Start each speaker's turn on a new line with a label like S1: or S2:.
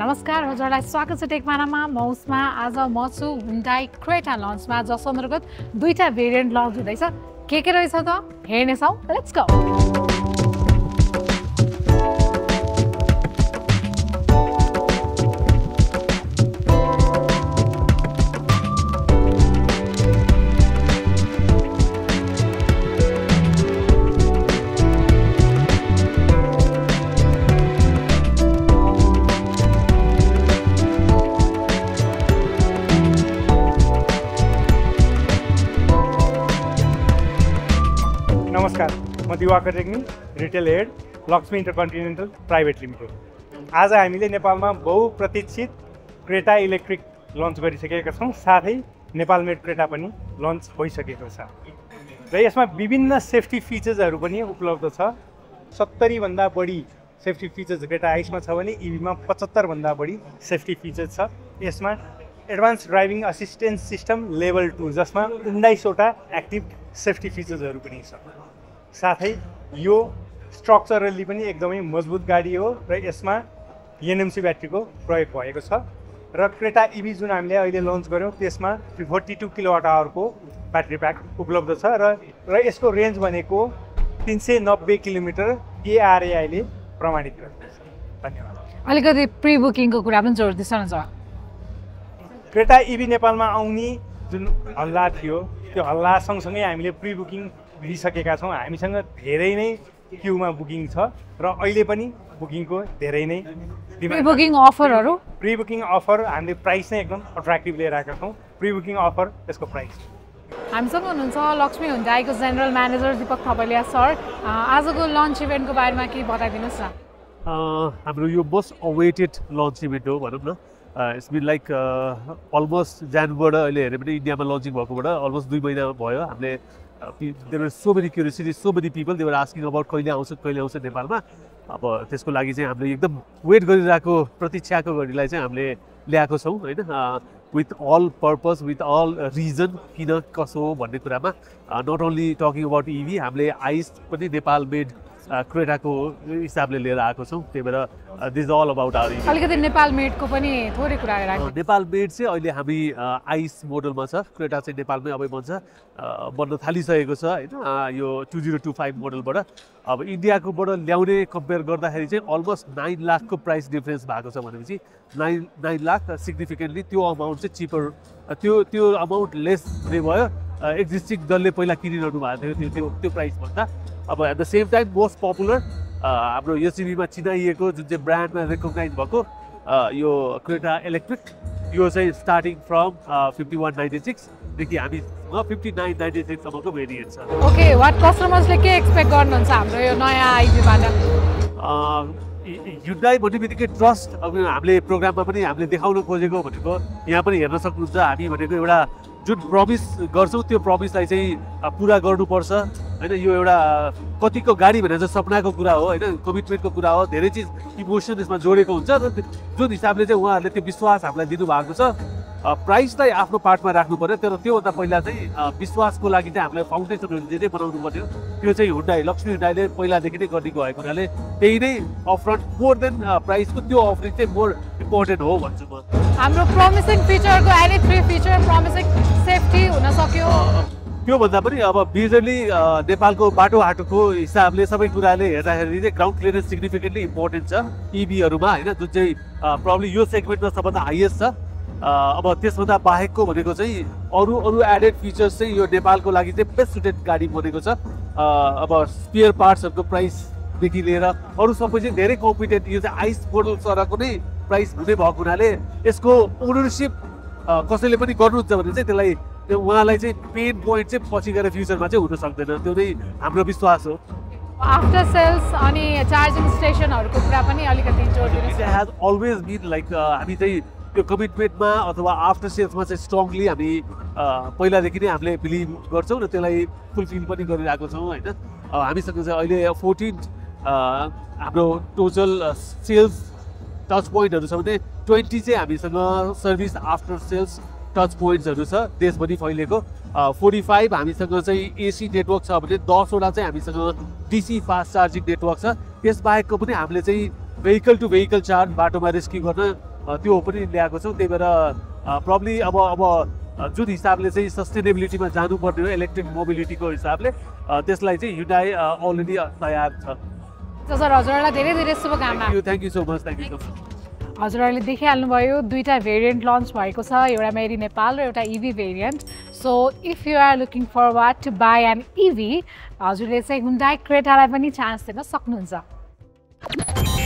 S1: नमस्कार हजुरलाई स्वागत छ टेकमानामा म उसमा आज म छु Hyundai Creta लन्चमा जस अन्तर्गत दुईटा भेरिएन्ट लन्च हुँदैछ के रहेछ त हेर्ने छौ लेट्स गो
S2: नमस्कार म Diwakar Regmi retail head Laxmi intercontinental private limited आज हामीले नेपालमा बहुप्रतीक्षित क्रेटा इलेक्ट्रिक लन्च गरिसकेका छौँ साथै नेपाल मेड क्रेटा पनि लन्च भइसकेको छ र यसमा विभिन्न सेफ्टी फिचर्सहरू पनि उपलब्ध छ 70 भन्दा बढी सेफ्टी फिचर्स क्रेटा आइसमा छ भने इभीमा 75 भन्दा बढी सेफ्टी फिचर्स छ यसमा advance driving assistance system level 2 जसमा 19 वटा एक्टिभ सेफ्टी फिचर्सहरू पनि छ साथै यो स्ट्रक्चरली पनि एकदमै मजबुत गाडी हो र यसमा एनएमसी ब्याट्रीको प्रयोग भएको छ र क्रेटा इभी जुन हामीले अहिले लन्च गर्यौँ त्यसमा 42 किलोवाट आवरको ब्याट्री प्याक उपलब्ध छ र यसको रेन्ज भनेको 390 किलोमिटर एआरएआईले प्रमाणित गरेको छ धन्यवाद
S1: अलिकति प्री बुकिङको कुरा पनि जोड दिन्छ न
S2: क्रेटा इभी नेपालमा आउने जुन हल्ला थियो त्यो हल्ला सँगसँगै हामीले प्री बुकिङ लिइसकेका छौँ हामीसँग धेरै नै क्युमा बुकिङ छ र अहिले पनि बुकिङको धेरै नै
S1: प्री बुकिङ अफरहरू
S2: प्री बुकिङ अफर हामीले प्राइस नै एकदम अट्र्याक्टिभ लिएर आएका छौँ प्री बुकिङ अफर त्यसको प्राइस
S1: हामीसँग हुनुहुन्छ लक्ष्मी हुन्डाईको general manager Deepak Thapaliya sir आजको लन्च इभेन्टको बारेमा के बताइदिनुहोस् न
S3: हाम्रो यो मोस्ट अवेटेड लन्च इभेन्ट हो भनौँ न इट्स बिन लाइक अलमोस्ट जनवरीबाट अहिले हेऱ्यो भने इन्डियामा लन्चिङ भएकोबाट अलमोस्ट 2 महिना भयो हामीले there were so many curiosity so many people they were asking about कहिले आउँछ नेपालमा अब त्यसको लागि चाहिँ हामीले एकदम वेट गरिरहेको प्रतीक्षाको घडीलाई चाहिँ हामीले ल्याएको छौँ होइन with all purpose with all reason किन कसो भन्ने कुरामा not only talking about EV हामीले आइस पनि नेपाल मेड क्रेटाको हिसाबले लिएर आएको छौँ त्यही भएर this all about our EV
S1: अलिकति नेपाल मेडको पनि थोरै कुरा राख्नु
S3: नेपाल मेड चाहिँ अहिले हामी आइस मोडलमा छ क्रेटा चाहिँ नेपालमै अब बन्न थालिसकेको छ होइन यो 2025 मोडलबाट अब इन्डियाकोबाट ल्याउने कम्पेयर गर्दाखेरि चाहिँ अलमोस्ट 9 लाखको प्राइस डिफरेन्स भएको छ भनेपछि 9 लाख सिग्निफिकेन्टली त्यो अमाउन्ट चाहिँ चिपर त्यो अमाउन्ट लेस हुने भयो एक्जिस्टिङ जसले पहिला किनिरहनु भएको थियो त्यो प्राइसभन्दा अब at the same time most popular हाम्रो एसयुभीमा चिनाइएको जुन चाहिँ ब्रान्डमा रेकगनाइज भएको यो क्रेटा इलेक्ट्रिक यो चाहिँ स्टार्टिङ फ्रम 5196 देखि हामी 5996 सम्मको भेरिएन्ट छ
S1: ओके वाट कस्टमर्सले के एक्सपेक्ट गर्नुहुन्छ हाम्रो यो नयाँ आइभीबाट
S3: Hyundai भन्ने बित्तिकै ट्रस्ट अब हामीले प्रोग्राममा पनि हामीले देखाउन खोजेको भनेको यहाँ पनि हेर्न सक्नुहुन्छ हामी भनेको एउटा जुन प्रमिस गर्छौँ त्यो प्रमिसलाई चाहिँ पुरा गर्नुपर्छ होइन यो एउटा कतिको गाडी भनेर चाहिँ सपनाको कुरा हो होइन कमिटमेन्टको कुरा हो धेरै चिज इमोसन यसमा जोडेको हुन्छ र जुन हिसाबले चाहिँ उहाँहरूले त्यो विश्वास हामीलाई दिनुभएको छ प्राइसलाई आफ्नो पार्टमा राख्नु पर्यो तर त्योभन्दा पहिला चाहिँ विश्वासको लागि चाहिँ हामीलाई फाउन्डेसनहरू जे बनाउनु पर्यो त्यो चाहिँ हुन्डाई लक्ष्मी हुन्डाईले पहिलादेखि नै गरिदिएको भएको हुनाले त्यही नै अपफ्रन्ट मोर देन प्राइसको त्यो अफरिङ चाहिँ मोर इम्पोर्टेन्ट हो भन्छु म
S1: हाम्रो प्रमिसिङ फिचरको एनी 3 फिचर प्रमिसिङ सेफ्टी हुन सक्यो
S3: त्योभन्दा पनि अब मेजरली नेपालको बाटोघाटोको हिसाबले सबै कुराले हेर्दाखेरि चाहिँ ग्राउन्ड क्लियरेन्स सिग्निफिकेन्टली इम्पोर्टेन्ट छ इभीहरूमा होइन जुन चाहिँ प्रब्लम यो सेगमेन्टमा सबभन्दा हाइएस्ट छ अब त्यसभन्दा बाहेकको भनेको चाहिँ अरू एडेड फिचर्स चाहिँ यो नेपालको लागि चाहिँ बेस्ट सुटेड गाडी बनेको छ अब स्पेयर पार्ट्सहरूको प्राइसदेखि लिएर अरू सबै चाहिँ धेरै कम्पिटेन्ट यो चाहिँ आइस मोडल सरको नै प्राइस हुने भएको हुनाले यसको ओनरसिप कसैले पनि गर्नुहुन्छ भने चाहिँ त्यसलाई उहाँलाई चाहिँ पेन पोइन्ट चाहिँ पछि गएर फ्युचरमा चाहिँ हुन सक्दैन त्यो नै हाम्रो विश्वास हो
S1: आफ्टर सेल्स अनि चार्जिङ स्टेसनहरूको कुरा पनि अलिकति जोड दिनुहोस्
S3: it has always been like हामी चाहिँ त्यो कमिटमेन्टमा अथवा आफ्टर सेल्समा चाहिँ स्ट्रङली हामी पहिलादेखि नै हामीले बिलिभ गर्छौँ र त्यसलाई फुलफिल पनि गरिरहेको छौँ होइन हामीसँग चाहिँ अहिले 14 हाम्रो टोटल सेल्स टच पोइन्टहरू छ भने 20 चाहिँ हामीसँग सर्भिस आफ्टर सेल्स टच पोइन्ट्सहरू छ देशभरि फैलिएको 45 हामीसँग चाहिँ एसी नेटवर्क छ भने 10 वटा चाहिँ हामीसँग डीसी फास्ट चार्जिङ नेटवर्क छ त्यसबाहेकको पनि हामीले चाहिँ भेहिकल टु भेहिकल चार्ज बाटोमा रेस्क्यु गर्न त्यो पनि ल्याएको छौँ। त्यही भएर प्रब्ली अब जुन हिसाबले चाहिँ सस्टेनेबिलिटीमा जानुपर्ने हो इलेक्ट्रिक मोबिलिटीको हिसाबले त्यसलाई चाहिँ Hyundai अलरेडी तयार छ।
S1: सर हजुरहरूलाई धेरै धेरै शुभकामना।
S3: Thank you so much, thank you so much.
S1: हजुरहरूले देखिहाल्नुभयो दुईटा भेरिएन्ट लन्च भएको छ, एउटा मेरी नेपाल र एउटा EV variant. So if you are looking forward to buy an EV हजुरले चाहिँ Hyundai Cretaलाई पनि चान्स दिन सक्नुहुन्छ।